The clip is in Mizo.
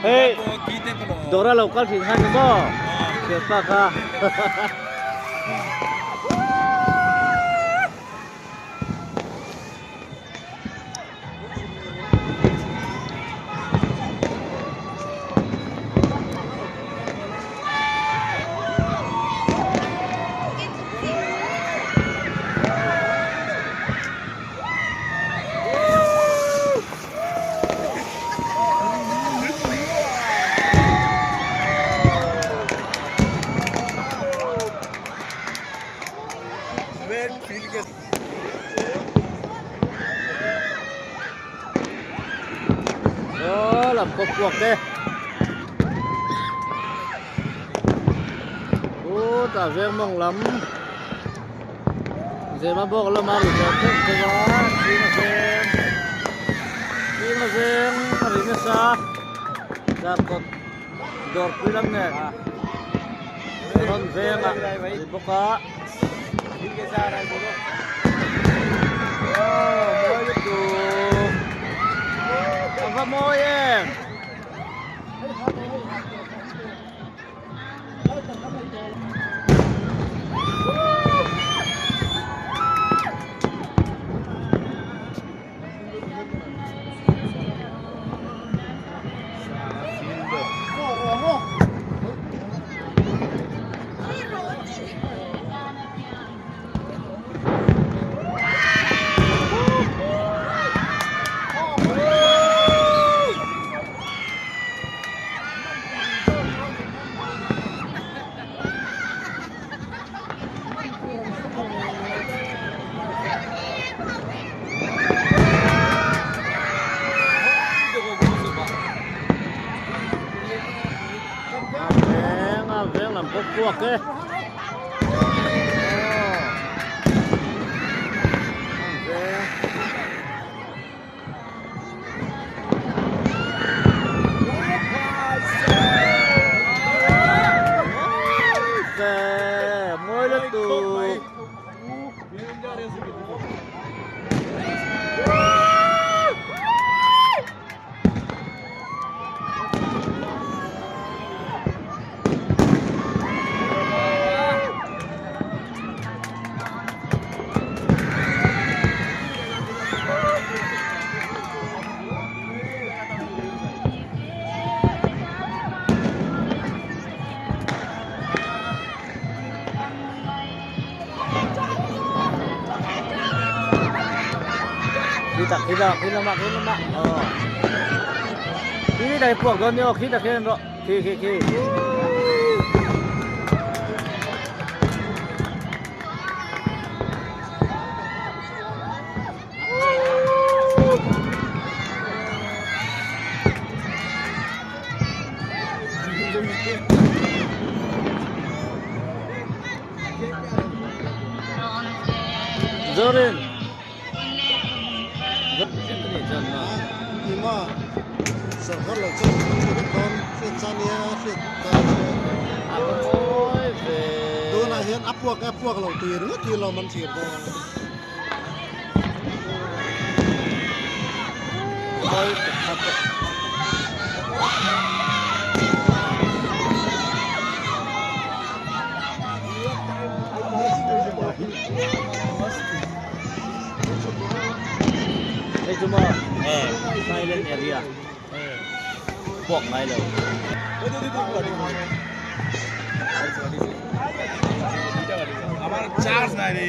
Hey, Dora lo kal thin khan ni maw? Thianpa kha. Đó làm công cuộc đây. Ô, ta riêng mong lắm. Giờ mà bốc là mà được thế thế đó, chi mà xem, chi mà xem, mà sa, ra cột dor pui lam nè, ron veng a, ri bawk a. Oh, mawi lutuk. A va mawi em. Pawn an bawk kuak e. Mawi lutuk. Khitah khitah khi lamah khi lamah aw khitah hi puak dawn nia aw khitah khian rawh khi khi khi. Zorin. Tunah hian a puak e puak lo tih ringawt hi lawm an thlir dawn. Hei chu maw silent area puak ngai lo. আমার চার্জ নাই রে।